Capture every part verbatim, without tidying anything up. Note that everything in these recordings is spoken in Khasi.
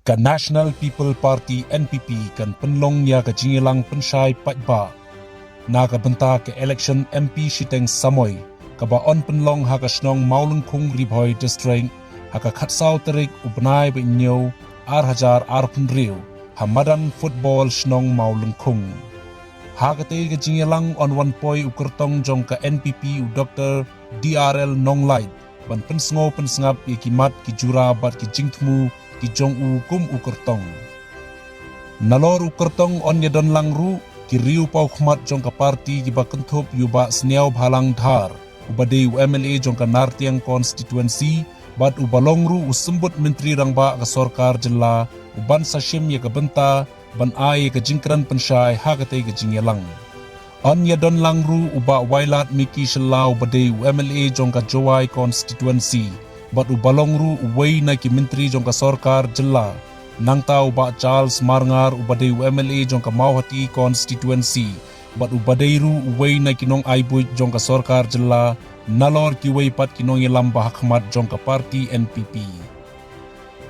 Ka National People Party N P P kan pynlong ïa ka jingïalang pynshai paidbah na ka bynta ka election M P shiteng samoi, kaba yn pynlong ha ka shnong Mawlyngkhung, Ri Bhoi District, ha ka khatsaw tarik u bnai ba hynñiew, ar hajar arphew hynriew, ha madan football shnong Mawlyngkhung. Ha katei ka jingïalang yn wan poi u kyrtong jong ka N P P, u Doctor D R L Nonglait, ban pynsngew pynsngap ïa ki mat ki jura bad ki jingthmu ki jong u kum u kyrtong. Nalor u kyrtong yn ïadon lang ruh ki riew paw khmat jong ka party kiba kynthup ïa u Bah Sniawbhalang Dhar, uba dei u M L A jong ka Nartiang constituency, bad uba long ruh u symbud myntri rangbah ka sorkar jylla, u ban sa shim ïa ka bynta ban ai ïa ka jingkren pynshai ha katei ka jingïalang. Yn ïadon lang ruh u Bah Wailadmiki Shylla, uba dei u M L A jong ka Jowai constituency, bad uba long ruh uwei na ki myntri jong ka sorkar jylla. Nangta u Bah Charles Marngar, uba dei u M L A jong ka Mawhati constituency, bad uba dei ruh uwei na ki nongai buit jong ka sorkar jylla, nalor kiwei pat ki nongïalam ba ha khmat jong ka party N P P.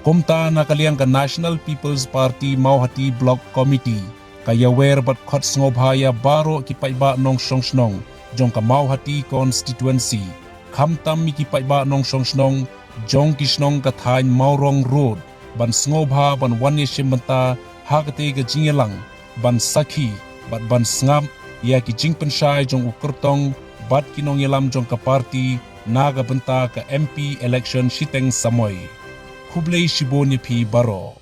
Kumta na ka liang ka National People's Party Mawhati Block Committee ka ïawer bad khot sngewbha ïa baroh ki paidbah nongshong shnong jong ka Mawhati constituency, khamtam ïa ki paidbah nongshong shnong jong ki shnong ka thaiñ Mawrong Road, ban sngewbha ban wan ïashim bynta ha katei ka jingïalang, ban sakhi bad ban sngap ïa ki jingpynshai jong u kyrtong bad ki nongïalam jong ka party na ka bynta ka M P election shiteng samoi. Khublei shibun ïa phi baroh.